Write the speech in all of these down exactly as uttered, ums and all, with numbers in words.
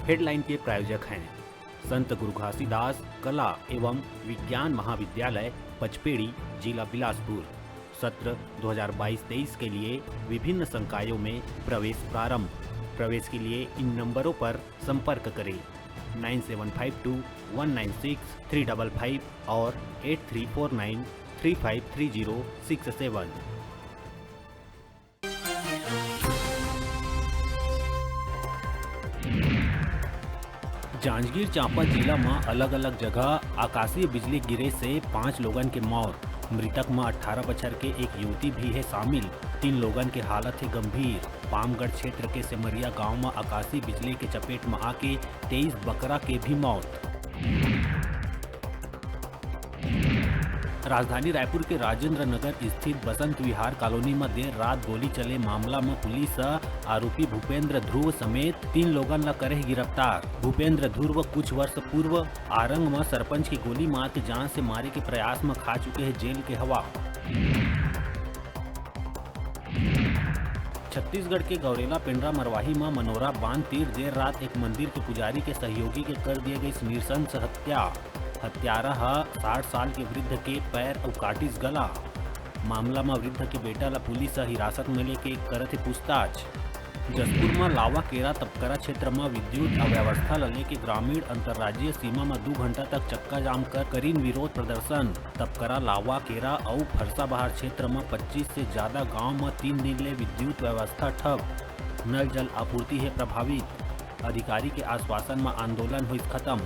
Headline के प्रायोजक हैं संत गुरु घासीदास कला एवं विज्ञान महाविद्यालय पचपेड़ी, जिला बिलासपुर। सत्र दो हज़ार बाईस तेईस के लिए विभिन्न संकायों में प्रवेश प्रारंभ। प्रवेश के लिए इन नंबरों पर संपर्क करें, nine seven five two one nine six three double five और eight three four nine three five three zero six seven. Janjgir Champa जिला म अलग-अलग जगह आकाशीय बिजली गिरे से पांच लोगन के मौत। मृतक म अठारह बछर के एक युवती भी हे शामिल। तीन लोगन के हालत हे गंभीर। पामगढ़ क्षेत्र के सेमरिया गांव म आकाशीय बिजली के चपेट म आके तेईस बकरा के भी मौत। राजधानी रायपुर के राजेंद्र नगर स्थित बसंत विहार कॉलोनी म देर रात गोली चले मामला म पुलिस ह आरोपी भूपेंद्र ध्रुव समेत तीन लोगन ल करे हे गिरफ्तार। भूपेंद्र ध्रुव कुछ वर्ष पूर्व आरंग म सरपंच के गोली मार के जान से मारे के प्रयास म खा चुके हे जेल के हवा। छत्तीसगढ़ के गौरेला पेंड्रा मरवाही म मनोरा बांध तीर देर रात एक मंदिर के पुजारी के सहयोगी के कर दिए गई नृशंस हत्या। हत्यारा ह साठ साल के वृद्ध के पैर अउ काटिस गला। मामला म वृद्ध के बेटा ल पुलिस ह हिरासत म लेके करत हे पूछताछ। जशपुर म लावा केरा तपकरा क्षेत्र म विद्युत अव्यवस्था ल लेके ग्रामीण अंतर्राज्यीय सीमा म दू घंटा तक चक्का जाम कर करिन विरोध प्रदर्शन। तपकरा, लावा केरा अउ फरसाबहार क्षेत्र म पच्चीस से ज्यादा गांव म तीन दिन ले विद्युत व्यवस्था ठप, नल जल आपूर्ति हे प्रभावित। अधिकारी के आश्वासन म आंदोलन होइस खत्म।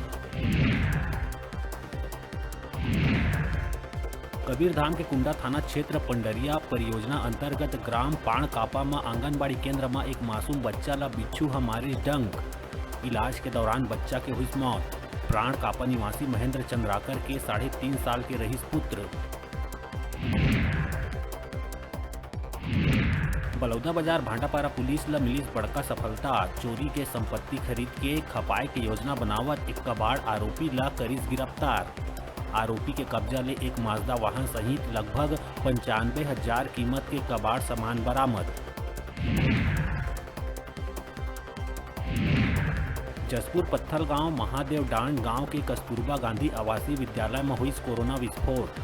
कबीरधाम के कुंडा थाना क्षेत्र पंडरिया परियोजना अंतर्गत ग्राम पाणकापा म आंगनबाड़ी केंद्र म एक मासूम बच्चा ल बिच्छू ह मारिस डंक। इलाज के दौरान बच्चा के हुइस मौत। प्राण कापा निवासी महेंद्र चंद्राकर के साढ़े तीन साल के रहिस पुत्र। बलौदा बाजार भाटापारा पुलिस ल मिलिस बड़का सफलता। चोरी के संपत्ति खरीद के खपाए के योजना बनावत एक कबाड़ आरोपी ल करिस गिरफ्तार। आरोपी के कब्जा ले एक माजदा वाहन सहित लगभग पंचानबे हजार कीमत के कबाड़ सामान बरामद। जशपुर पत्थलगांव महादेव डांड गांव के कस्तूरबा गांधी आवासीय विद्यालय म होइस कोरोना विस्फोट।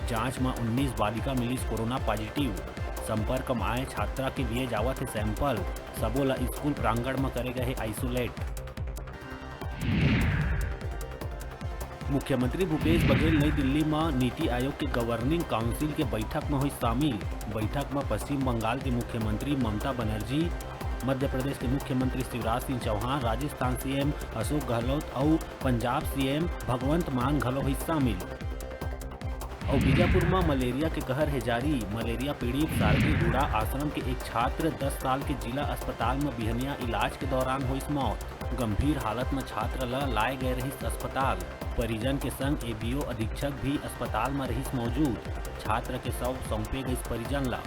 जांच म उन्नीस बालिका मिलिस कोरोना पॉजिटिव। संपर्क म आए छात्रा के लिए जावत हे सैंपल। सबो ल स्कूल प्रांगण म करे गए हे आइसोलेट। मुख्यमंत्री भूपेश बघेल नई दिल्ली म नीति आयोग के गवर्निंग काउंसिल के बैठक म होइस शामिल। बैठक म पश्चिम बंगाल के मुख्यमंत्री ममता बनर्जी, मध्य प्रदेश के मुख्यमंत्री शिवराज सिंह चौहान, राजस्थान सीएम अशोक गहलोत अउ पंजाब सीएम भगवंत मान घलो होइस शामिल। अउ बीजापुर म मलेरिया के कहर हे जारी। मलेरिया पीड़ित सारंगीगुड़ा आश्रम के एक छात्र दस साल के जिला अस्पताल म बिहनिया इलाज के दौरान होइस मौत। गंभीर हालत म छात्र ल लाए गए रहिस अस्पताल। परिजन के संग एबीओ अधीक्षक भी अस्पताल म रहिस मौजूद। छात्र के शव सौंपे गइस परिजन ल।